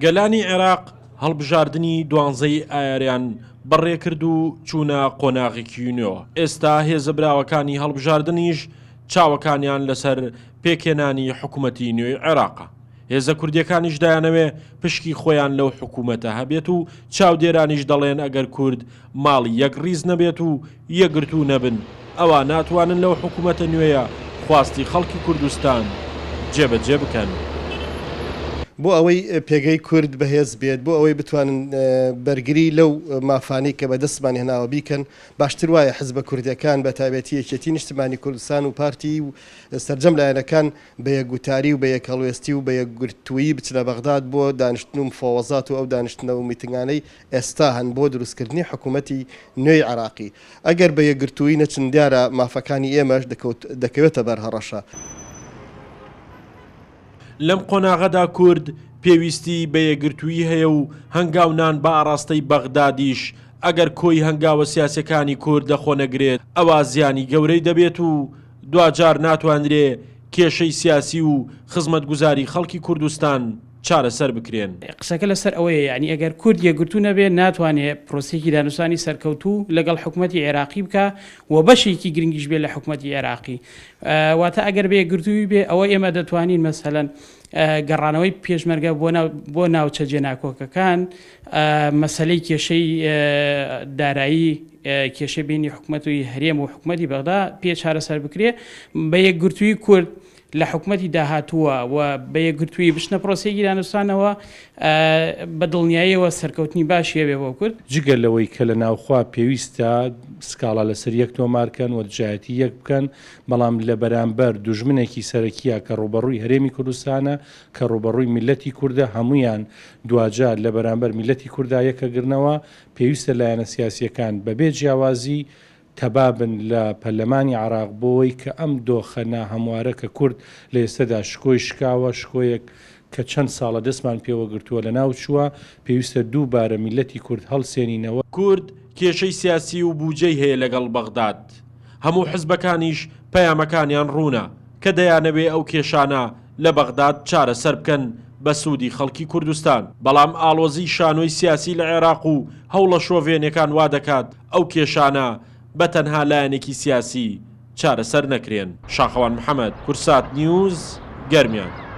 گەلانی عێراق هەڵبژاردنی دوانزەی ئایاریان بەڕێکرد و چوونە قۆناغێکی نوێوە، ئێستا هێزە براوەکانی هەڵبژاردنیش چاوەکانیان لەسەر پێکهێنانی حکومەتی نوێی عێراقە. هێزە کوردیەکانیش دەیانەوێ پشکی خۆیان لەو حکوومەتە هەبێت و چاودێرانیش دەڵێن ئەگەر کورد ماڵی یەک ڕیز نەبێت و یەکگرتوو نەبن ئەوا ناتوانن لەو حکوومەتە نوێیە خواستی خەڵکی کوردستان جێبەجێ بکەن. بۆ ئەوەی پێگەی کورد بەهێز بێت، بۆ ئەوەی بتوانن بەرگری لەو مافانەی کە بەدەستمان هێناوە بیکەن، باشتر وایە حزبە کوردیەکان بە تایبەتی یەکێتی نیشتمانی کوردستان و پارتی و سەرجەم لایەنەکان بە یەکگوتاری و بە یەکهەڵوێستی و بە یەکگرتوویی بچنە بەغداد بۆ دانیشتن و مفەوەزات و ئەو دانیشتنە و میتنگانەی ئێستا هەن بۆ دروستکردنی حکوومەتی نوێی عێراقی. ئەگەر بە یەکگرتوویی نەچن دیارە مافەکانی ئێمەش دەکەوێتە بەر هەڕەشە. لەم قۆناغەدا کورد پێویستی بە یەکگرتوویی هەیە و هەنگاونان بە ئاڕاستەی بەغدادیش ئەگەر کۆی هەنگاوە سیاسیەکانی کورد لەخۆنەگرێت ئەوا زیانی گەورەی دەبێت و دواجار ناتوانرێ کێشەی سیاسی و خزمەتگوزاری خەڵکی کوردستان چارەسەر بکرێن. قسەکە لەسەر ئەوەیە یانی ئەگەر کورد یەکگرتوو نەبێ ناتوانێ پرۆسەیەکی دانوستانی سەرکەوتوو لەگەڵ حکومەتی عێراقی بکا و بەشێکی گرنگیش بێ لە حکومەتی عێراقی. واتە ئەگەر بە یەکگرتوویی بێ ئەوە ئێمە دەتوانین مەسەلەن گەڕانەوەی پێشمەرگە بۆ ناو بۆ ناوچە جێناکۆکەکان مەسەلەی کێشەی دارایی کێشەی بینی حکومەتی هەرێم و حکومەتی بەغدا پێ چارەسەر بکرێ بە یەکگرتووی کورد لە حکومەتی داهاتووە و بە یەکگرتوویی بچنە پرۆسەیەکی دانوستانەوە بە دڵنیاییەوە سەرکەوتنی باشی هەبێ بۆ کورد. جگە لەوەی کە لە ناوخوا پێویستە سکاڵا لەسەر یەک تۆمار کەن و دژایەتی یەک بکەن، بەڵام لە بەرامبەر دوژمنێکی سەرەکیە کە ڕووبەڕووی هەرێمی کوردستانە، کە ڕووبەڕووی میللەتی کوردە، هەموویان دواجار لە بەرامبەر میللەتی کوردا یەکەگرنەوە، پێویستە لایەنە سیاسییەکان بەبێ جیاوازی تەبا بن لە پەرلەمانی عێراق بۆوەی کە ئەم دۆخە ناهەموارە کە کورد لە ئێستەدا شکۆی شکاوە، شکۆیەک کە چەند ساڵە دەستمان پێوە گرتووە لەناو چووە، پێویستە دووبارە میللەتی کورد هەڵسێنینەوە. کورد کێشەی سیاسی و بوجەی هەیە لەگەڵ بەغداد، هەموو حزبەکانیش پەیامەکانیان ڕوونە کە دەیانەوێ ئەو کێشانە لە بەغداد چارەسەر بکەن بە سوودی خەڵکی کوردستان، بەڵام ئاڵۆزیی شانۆی سیاسی لە عێراق و هەوڵە شۆڤێنیەکان وادەکات ئەو کێشانە بە تەنها لایەنێکی سیاسی چارەسەر نەکرێن. شاخەوان محەمەد، کورسات نیوز، گەرمیان.